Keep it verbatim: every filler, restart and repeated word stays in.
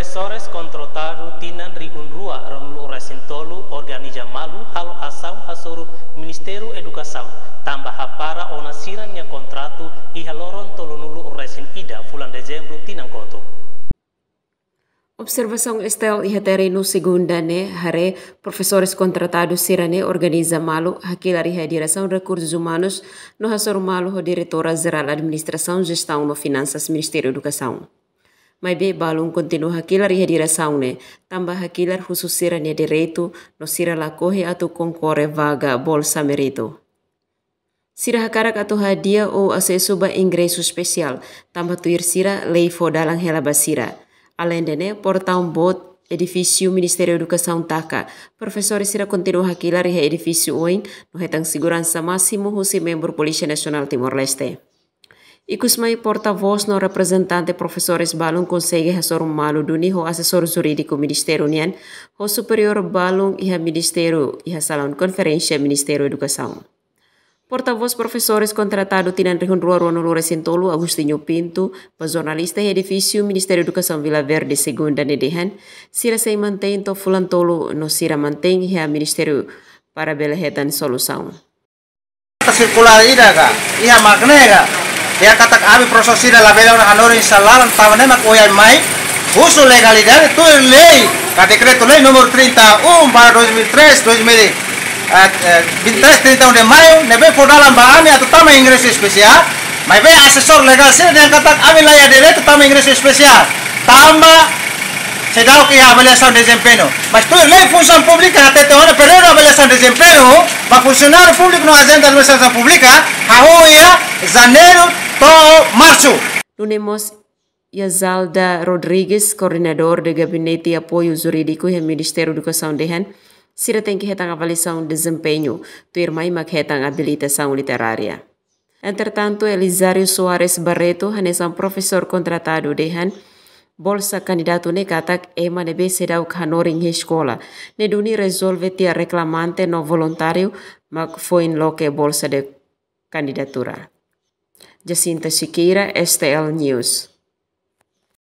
Profesores kontratadu tinan rihun rua ruanulu resin tolu organiza malu halo asaun hasoru Ministériu Edukasaun, tanba hapara ona sira-nia kontratu iha loron tolunulu resin ida fulan Dezembru tinan kotuk. Observasaun S T L iha terrenu segunda ne'e haree profesores kontratadu sira-ne'e organiza malu, hakilar iha Diresaun Rekursus Umanus no hasoru malu ho Diretora Jerál Administrasaun, Jestaun no Finansas Ministériu Edukasaun. Maibé balun kontinua hakilar iha diresaun ne'e, tanba hakilar husu sira-nia direitu no sira lakohi atu konkorre vaga Bolsa Méritu. Sira hakarak atu hadi'a ou asesu ba ingresu espesiál, tanba tuir sira lei fó dalan hela ba sira. Aleinde ne'e, portaun boot edifísiu Ministériu Edukasaun taka, profesór sira kontinua hakilar iha edifísiu oin, no hetan seguransa másimu husi membru Polísia Nasionál Timor-Leste. Ikusmai portavós no reprezentante profesores balun konsege hasoru malu duni ho asesór jurídiku ministériu nian, ho superiór balun iha ministériu, iha salaun konferénsia Ministériu Edukasaun. Portavós profesores kontratadu tinan rihun rua ruanulu resin tolu, Agostinho Pinto, ba jornalista iha edifísiu Ministériu Edukasaun Vila Verde segunda ne'e dehan, sira sei mantein to'o fulan tolu no sira mantein iha ministériu para bele hetan solusaun. Sirkulár ida ka, iha mak ne'e ka, dehan katak ami profesór sira labele ona hanorin sala laran, tanba ne'e mak ohin mai husu legalidade tuir lei, ka dekretu lei númeru trinta e um barra dois mil e três, dois mil, eh, eh, vinte e três, trinta e um de maio, ne'ebé fó dalan ba ami atu tama ingresu espesiál. Maibé asesór legál sira dehan katak ami laiha direitu tama ingresu espesiál, tanba seidauk iha avaliasaun dezempeñu. Mas tuir lei funsaun públika hatete ona períodu avaliasaun dezempeñu ba funsionáriu públiku no ajente administrasaun públika hahú iha Janeiru to'o Marsu. Nune'e mós Yazalda Rodrigues, koordenadór de Gabinete Apoiu Jurídiku iha Ministériu Edukasaun dehan, sira tenke hetan avaliasaun dezempeñu, tuirmai mak hetan abilitasaun literária. Entretantu, Elizario Soares Barreto, hanesan profesór kontratadu dehan, bolsa kandidatu ne'e katak ema ne'ebé seidauk hanorin iha eskola, ne'e duni rezolve tiha reklamante no voluntáriu mak foin loke bolsa de kandidatura. Jacinta Siqueira, S T L News.